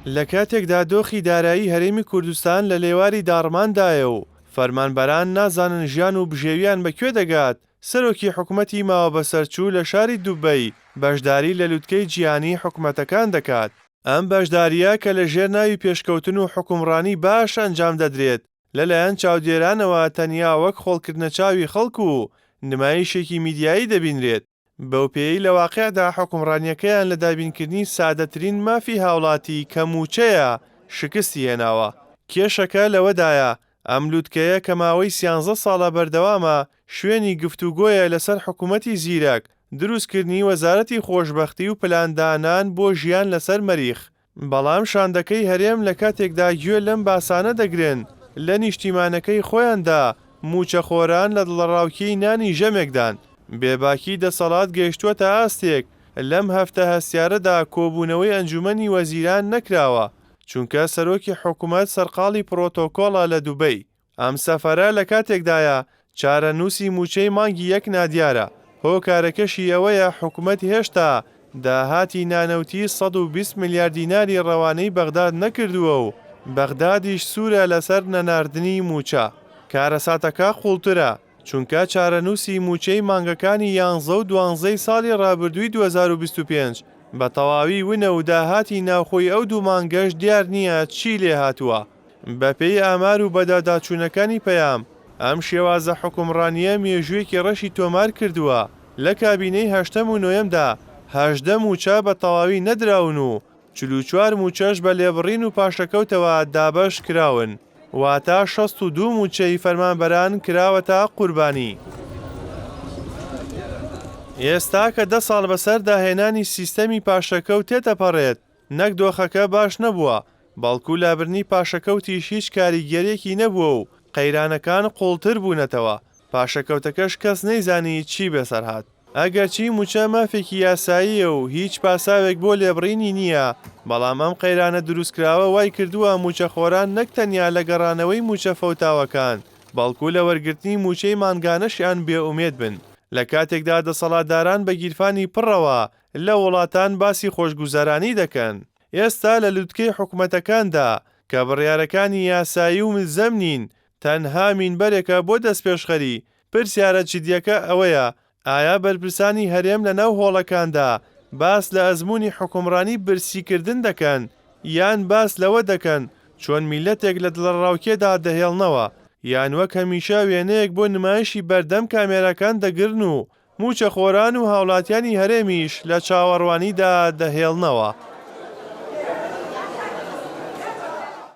لە کاتێکدا دۆخی دارایی هەرێمی کوردستان لە لێواری داڕماندایە و فەرمانبەران نازانن ژیان و بژێویان بە کوێ دەگات، سەرۆکی حکومەتی ماوەبەسەرچوو لە شاری دوبەی بەشداری لە لوتکەی جیهانیی حکومەتەکان دەکات. ئەم بەشدارییە کە لە ژێر ناوی پێشکەوتن و حوکمڕانی باش ئەنجام دەدرێت، لەلایەن چاودێرانەوە تەنیا وەک خۆڵکردنە چاوی خەڵک و نمایشێکی میدیایی دەبینرێت، بەوپێیەی لە واقیعدا حوکمڕانییەکەیان لە دابینکردنی سادەترین مافی هاوڵاتی کە مووچەیە، شکستی هێناوە. کێشەکە لەوەدایە، ئەم لوتکەیە کە ماوەی سیانزە ساڵە بەردەوامە، شوێنی گفتوگۆیە لەسەر حکومەتی زیرەک، دروستکردنی وەزارەتی خۆشبەختی و پلاندانان بۆ ژیان لەسەر مەریخ. بەڵام شاندەکەی هەرێم لە کاتێکدا گوێ لەم باسانە دەگرن، لە نیشتیمانەکەی خۆیاندا مووچەخۆران لە دڵەڕاوکێی نانی ژەمێکدان. بێباکی دەسەڵات گەیشتووەتە ئاستێک، لەم هەفتە هەستیارەدا کۆبوونەوەی ئەنجومەنی وەزیران نەکراوە، چونکە سەرۆکی حکومەت سەرقاڵی پڕۆتۆکۆڵە لە دوبەی. ئەم سەفەرە لە کاتێکدایە چارەنووسی مووچەی مانگی یەک نادیارە، هۆکارەکەشی ئەوەیە حکومەت هێشتا داهاتی نانەوتی 120 ملیار دیناری ڕەوانەی بەغداد نەکردووە و بەغدادیش سوورە لەسەر نەناردنی مووچە. کارەساتەکە قووڵترە، چونکە چارەنووسی مووچەی مانگەکانی یانزە و دوانزەی ساڵی ڕابردووی 2025 بە تەواوی ونە و داهاتی ناوخۆی ئەو دوو مانگەش دیار نییە چی لێهاتووە. بەپێی ئامار و بەدواداچوونەکانی پەیام، ئەم شێوازە حوکمڕانییە مێژوویەکی ڕەشی تۆمار کردووە، لە کابینەی هەشتەم و نۆیەمدا 18 مووچە بە تەواوی نەدراون و 44 مووچەش بە لێبڕین و پاشەکەوتەوە دابەش کراون، واتە 62 مووچەی فەرمانبەران کراوەتە قوربانی. ئێستا کە دە ساڵ بەسەر داهێنانی سیستەمی پاشەکەوت تێدەپەڕێت، نەک دۆخەکە باش نەبووە، بەڵکو لابردنی پاشەکەوتیش هیچ کاریگەریەکی نەبووە و قەیرانەکان قوڵتر بوونەتەوە، پاشەکەوتەکەش کەس نەیزانی چی بەسەر هات. ئەگەرچی موچە مافێکی یاساییە و هیچ پاساوێک بۆ لێبڕینی نییە، بەڵام ئەم قەیرانە دروستکراوە وایکردووە موچەخۆران نەک تەنیا لە گەڕانەوەی موچە فەوتاوەکان، بەڵکو لە وەرگرتنی موچەی مانگانەشیان بێئومێد بن، لە کاتێکدا دەسەڵاتداران بە گیرفانی پڕەوە لە وڵاتان باسی خۆشگوزەرانی دەکەن، ئێستا لە لوتکەی حکومەتەکاندا کە بڕیارەکانی یاسایی و ملزەم نین، تەنها مینبەرێکە بۆ دەستپێشخەری، پرسیارە جدیەکە ئەوەیە ئایا بەرپرسانی هەرێم لەناو هۆڵەکاندا باس لە ئەزموونی حوکمڕانی برسیکردن دەکەن یان باس لەوە دەکەن چۆن میللەتێک لە دڵەڕاوکێدا دەهێڵنەوە یان وەک هەمیشە وێنەیەک بۆ نمایشی بەردەم کامێراکان دەگرن و مووچەخۆران و هاوڵاتیانی هەرێمیش لە چاوەڕوانیدا دەهێڵنەوە.